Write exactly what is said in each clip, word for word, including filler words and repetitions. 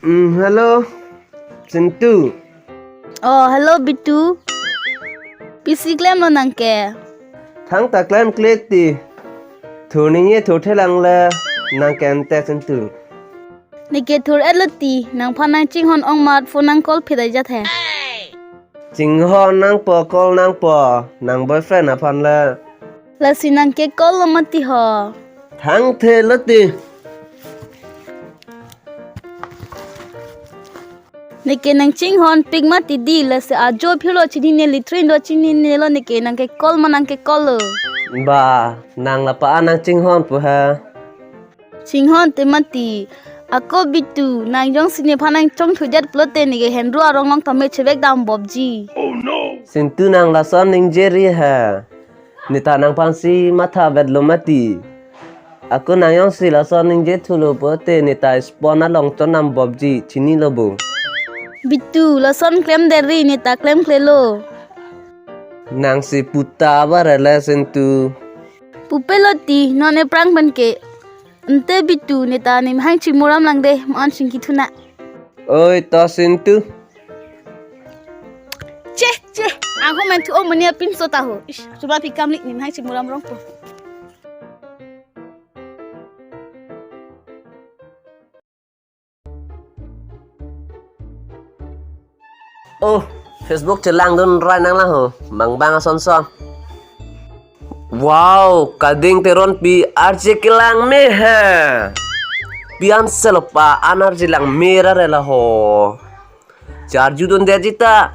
Mm, hello, Sintu. Oh, hello, Bitu. Pisi klemlo nangke? Thangta klemkle ti. Thur ningje thurthe lang le nangke ante Sintu. Neke thur-etlo ti, nangphan nangchinghon ong amat phone nang call phit ajat he. Chinghon nangpo, call nangpo, nang boyfriend aphan le. Lasi nangke call lo mati ho. Thangthelo ti. Neke nangchinghon pik mati di, lasi ajo phirlo chinine, latrine do chininelo, neke nangke call ma nangke call lo. Ba, nang lapa an nangchinghon pu ha. Chinghon te mati. Ako Bitu, nang jongsi nephan nangchongthu ajat pulote neke henru arong along tame chevek dam bobji. Sintu nang lason ningje ri ha. Neta nangphansi matha vetlo mati. Ako nang jongsi lason ningje thulo pulote neta spon along chon dam bobji, chinilo bo. Bitu, lason klemdet ri, neta klemklelo. Nangsi puta bare le Sintu. Pupelo ti, non ephrang penke. Ante Bitu, neta nemhang chimuram lang de, man chingki thuna. Oi, to Sintu. Che, che, ang ho man thu o mania pinso ta ho. Ish, coba pikam lik nemhang chimuram rong po. Oh, Facebook chelangdun rai nang lang ho, mangbang ason son. Wow, Kading Teronpi arje kelang me ha. Pian selopa an arje lang me ra re la ho. Charju dunde jita.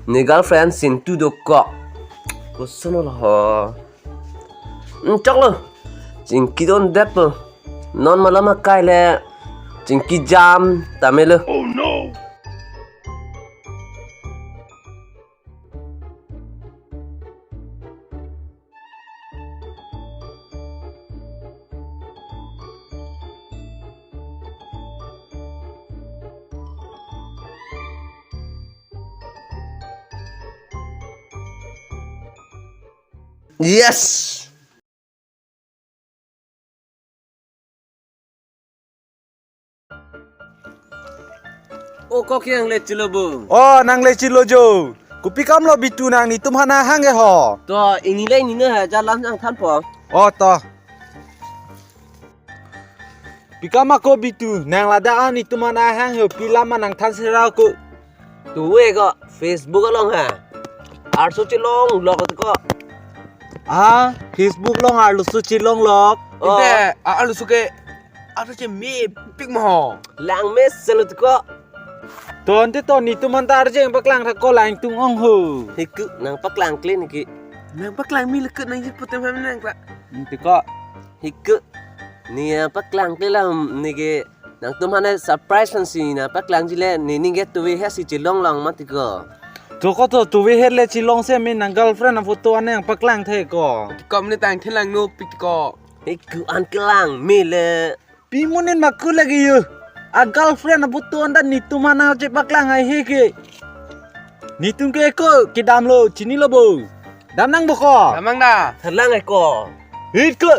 Ne girlfriend Sintu dokok. Koson lo ho. Hmm, choklo. Chingki dundet po. Non malom akai le chingki jam tame lo. Oh no. Yes. O kok, yang le chilo bo. O, nang le chilo jo. Kopi kam lo Bitu, nang netum aphan nahang ke ho? To, ingni le ingni ne ha, jalan nangthan po. O, to. Pi kam ako Bitu, nang ladak an netum aphan nahang ho, pi lam ma nangthan sera ko. Tuwe ko, Facebook along ha. Arloso chelong lok ko. Ah, Facebook along arloso chelong lok. Oh. Ite, a-, arloso ke, arloso che mepik mo. Lang me selo ko. Ton te ton netum aphan ta arje nangpaklang tha ko, lang tung ong ho. Hiku, nangpaklangkle neke. Nangpaklang me leke nang jit putem ham nang kla. Ante ko. Hiku, ne paklangkle la neke. Nangtum aphan surprise aphansi nangpaklangji le, ne ning ke tuwe he si chelong long mati ko. To ko to, tuwe he le chelong se me nang girlfriend aphoto an nangpaklang the ko. Kom ne tang thelang no pik ko. Hiku an kelang me le. Pi munin maku lagi yo. A girlfriend aphoto an ta netum aphan nangchepaklang haihe ke. Netum ke ko kedam lo, chinilo bo. Dam nang bo ko. Damang da. Thelang ai ko. Hit ko.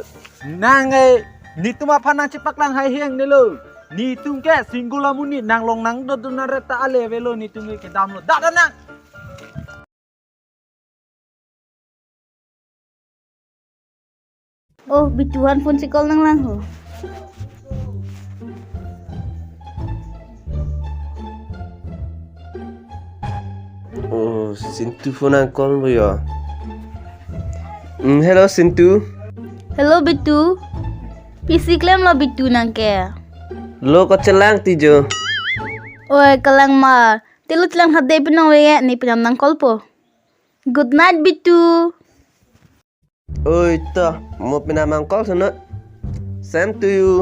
Nang ai netum aphan nangchepaklang haihe ang nelo. Netum ke single amonit, nang long nang dodun aret ta ale avelo, netum ke kedam lo. Da, da nang. Oh, Bitu aphan phone si call nang lang ho. Oh, Sintu aphan nang call bo yo. Hmm, hello Sintu. Hello Bitu. Pisi klem lo Bitu nang ke? Lo ko chelang ti jo. Oi, kalang ma. Telo telang hade pinong we ne pinam nang call po. Good night, Bitu. Oi, to, mo pinam nang call sono. Same to you.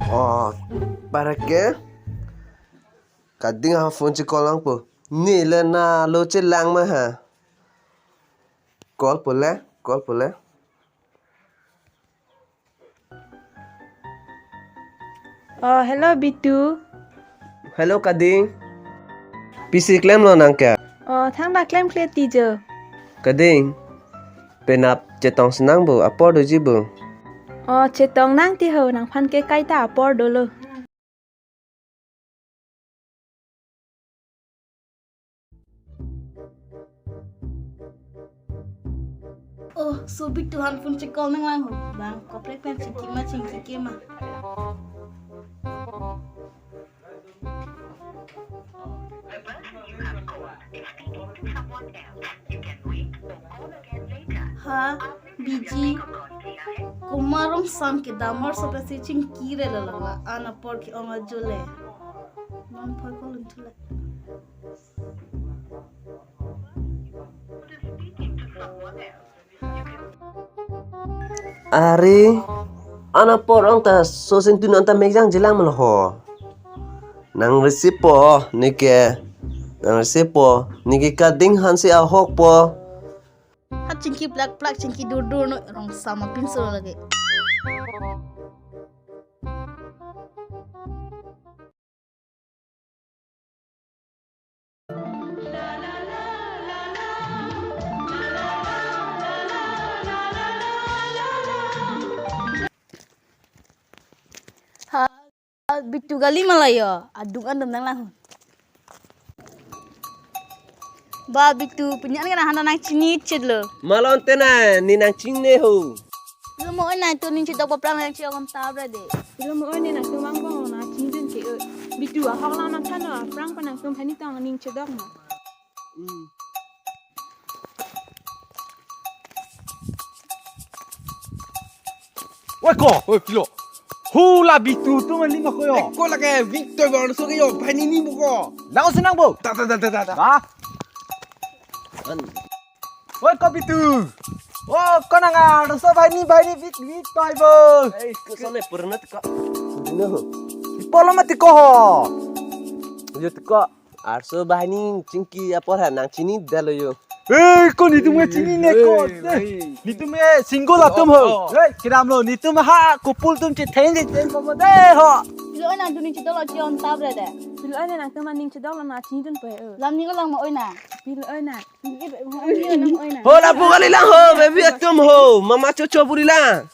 Oh, para ke? Kading ha phone si call nang po. Ni le na lo chelang ma ha. Call po le, call po le. Oh, hello, Bitu. Hello, Kading. Pisi klemlo nang ke? Oh, thangta klemkle ti jo. Kading, penap chetong si nang bo, apor doji bo. Oh, chetong nang ti ho, nangphan ke kaita apor dolo. Oh, so Bitu aphan phone si call nang lang ho. Bang, kaprek pen chingki ma chingki ke ma. Ha, biji. Komat rong sam ke damar so pesi chingki re lo lo la. An apor ke-ong ajo le. Non phoi call untu le. Are, an apor ong ta so sing tun anta mek jang jilang ma lo ho. Nang receive po, ne ke. Nang receive po, ne ke Kading aphan si ahok po. Hat chingki plak plak, chingki dur dur no, rong sam apinso lagi. Ha, Bitu kali ma la yo, adung an dam nang lang. Ba Bitu, pini an ke nang hana nang chini chet lo. Malon te na, ne nang chini ho. Lo mo oi nangtum ning chedok aphrang nang chedok om ta bra de. Lo mo oi ne nangtum angbong nang chini dun ke o. Bitu ahok la nang than lo, aphrang pa nangtum hani tong ning chedok ma. Hmm. Oi ko, oi pilo. Hula Bitu atum ali ma ko yo. Eh, ko lake Victor bor so ke yo, banghini ni bo ko. Lang si nang bo. Ta, ta, ta, ta, ta, ta. Ba. An. Oi ko Bitu. Oh, ko nang arso banghini banghini vit vit pai bo. Eh, ko sone pernah tiko. Dino. Ipolo mati ko ho. Yo tiko. Arso banghini chingki apor ha nang chini dalo yo. Eh, ko netum ke chini ne ko. Eh, eh. Netum ke single atum ho. Oh, oh. Eh, kedam lo, netum ha couple atum chetheng chetheng ko de ho. Pilo oi nangtum ning chedok lo chi on ta bra de. Pilo oi nangtum ning chedok lo nang chini dun pe. Lam ni ko lang ma oi na. Pilo oi na. Ni oi na. Ho lapu kali lang ho, baby atum ho. Mama chocho buri lang.